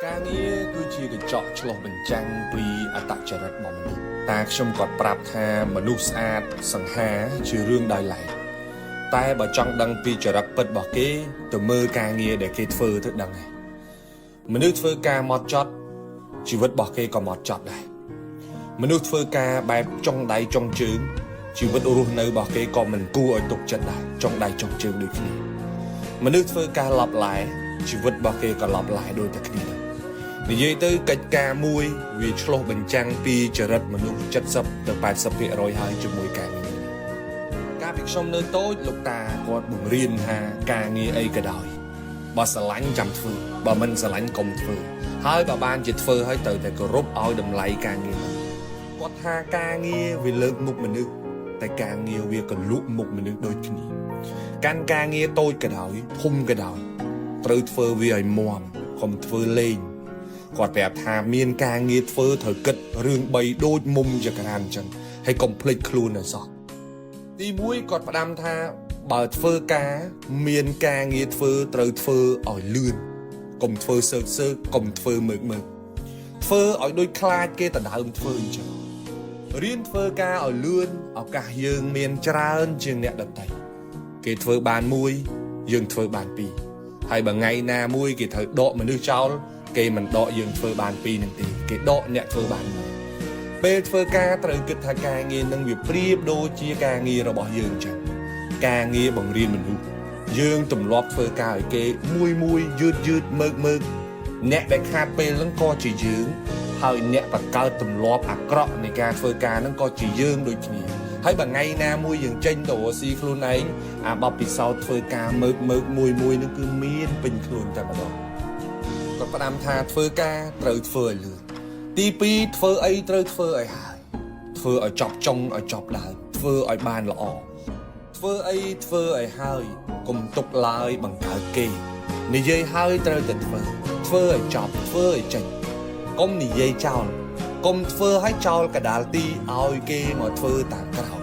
ការងារគឺជាកញ្ចក់ឆ្លុះបញ្ចាំងពីអត្តចរិតរបស់មនុស្សតាខ្ញុំគាត់ប្រាប់ថាមនុស្សស្អាតសង្ហាជារឿងដោយឡែកតែបើចង់ដឹងពីចរិតពិតរបស់គេទៅមើលការងារដែលគេធ្វើទៅដឹងហើយមនុស្សធ្វើការមកចត់ជីវិតរបស់គេក៏មកចត់ដែរមនុស្សធ្វើការបែបចុងដៃចុងជើងជីវិតរស់នៅរបស់គេក៏មិនគួរឲ្យទុកចិត្តដែរចុងដៃចុងជើងដូចគ្នាមនុស្សធ្វើការឡប់ឡែជីវិតរបស់គេក៏ឡប់ឡែដូចតែគ្នាដែរ និយាយទៅកិច្ចការមួយវាឆ្លុះបញ្ចាំងពីចរិតមនុស្ស70ទៅ80%ហើយជាមួយការងារនេះកាលពីខ្ញុំនៅតូចលោកតាគាត់បង្រៀនថាការងារអីក៏ដោយបើស្រឡាញ់ចាំធ្វើបើមិនស្រឡាញ់កុំធ្វើហើយបើបានជាធ្វើហើយត្រូវតែគោរពឲ្យតម្លៃការងារហ្នឹងគាត់ថាការងារវាលើកមុខមនុស្សតែការងារវាក៏លក់មុខមនុស្សដូចគ្នាកាន់ការងារតូចក៏ដោយធំក៏ដោយត្រូវធ្វើវាឲ្យមាំកុំធ្វើលេង គាត់ប្រាប់ថាមានការងារធ្វើត្រូវគិតរឿង3ដូចមុំចក្រានអញ្ចឹងហើយកុំភ្លេចខ្លួនឲ្យសោះទី1គាត់ផ្ដាំថាបើធ្វើការមានការងារធ្វើត្រូវធ្វើឲ្យលឿនកុំធ្វើសើកសើកកុំធ្វើមើកមើកធ្វើឲ្យដូចខ្លាចគេដណ្ដើមធ្វើអញ្ចឹងរៀនធ្វើការឲ្យលឿនឱកាសយើងមានច្រើនជាងអ្នកដទៃគេធ្វើបានមួយយើងធ្វើបានពីរហើយបើថ្ងៃណាមួយគេត្រូវដកមនុស្សចោល គេមិនដកយើងធ្វើបានពីរនឹងទេគេដកអ្នកធ្វើបានមួយពេលធ្វើការត្រូវគិតថាការងារនឹងវាប្រៀបដូចជាការងាររបស់យើងចឹងការងារបង្រៀនមនុស្សយើងទម្លាប់ធ្វើការឲ្យគេមួយមួយយឺតយឺតមើកមើកអ្នកដែលខាតពេលហ្នឹងក៏ជាយើងហើយអ្នកបង្កើតទម្លាប់អាក្រក់នៃការធ្វើការហ្នឹងក៏ជាយើងដូចគ្នាហើយបើថ្ងៃណាមួយយើងចេញទៅរកស៊ីខ្លួនឯងអាបទពិសោធន៍ធ្វើការមើកមើកមួយមួយហ្នឹងគឺមានពេញខ្លួនតែម្ដង គាត់ផ្ដាំថាធ្វើការត្រូវធ្វើឲ្យលឿនទី2ធ្វើអីត្រូវធ្វើឲ្យហើយធ្វើឲ្យចប់ចុងឲ្យចប់ដើមធ្វើឲ្យបានល្អធ្វើអីធ្វើឲ្យហើយកុំទុកឡើយបង្កើតគេនិយាយហើយត្រូវតែធ្វើធ្វើឲ្យចប់ធ្វើឲ្យចេញកុំនិយាយចោលកុំធ្វើឲ្យចោលកដាលទីឲ្យគេមកធ្វើតាមក្រោយ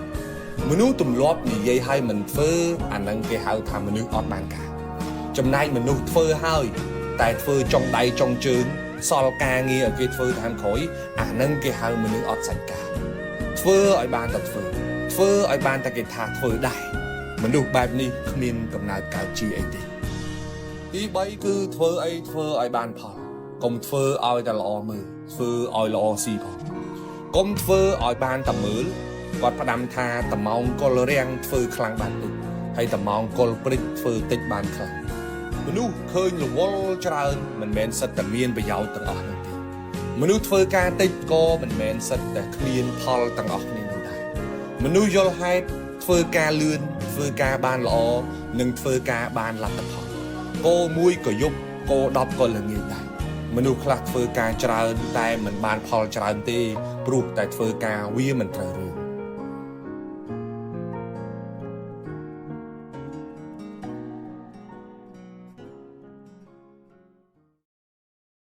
មនុស្សទម្លាប់និយាយឲ្យមិនធ្វើអានឹងគេហៅថាមនុស្សអត់បានការ ចំណែកមនុស្សធ្វើហើយតែធ្វើចុងដៃចុងជើងសល់ការងារឲ្យគេធ្វើតាមក្រោយអានឹងគេហៅមនុស្សអត់សាច់ការធ្វើឲ្យបានតែធ្វើធ្វើឲ្យបានតែគេថាធ្វើដែរមនុស្សបែបនេះគ្មានកំណើតកើតជាអីទេទី3គឺធ្វើអីធ្វើឲ្យបានផលកុំធ្វើឲ្យតែល្អមើលធ្វើឲ្យល្អស៊ីផងកុំធ្វើឲ្យបានតែមើលគាត់ផ្ដាំថាតម៉ោងកុលរាំងធ្វើខ្លាំងបានតិចហើយតម៉ោងកុលព្រិចធ្វើតិចបានខ្លាំង មនុស្សឃើញរវល់ច្រើនមិនមែនសិតតែមានប្រយោជន៍ទាំងអស់នោះទេមនុស្សធ្វើការតិចក៏មិនមែនសិតតែគ្មានផលទាំងអស់គ្នានោះដែរមនុស្សយល់ហេតុធ្វើការលឿនធ្វើការបានល្អនិងធ្វើការបានលទ្ធផលគោមួយក៏យប់គោ10ក៏ល្ងាចដែរមនុស្សខ្លះធ្វើការច្រើនតែមិនបានផលច្រើនទេព្រោះតែធ្វើការវាមិនត្រូវរឿង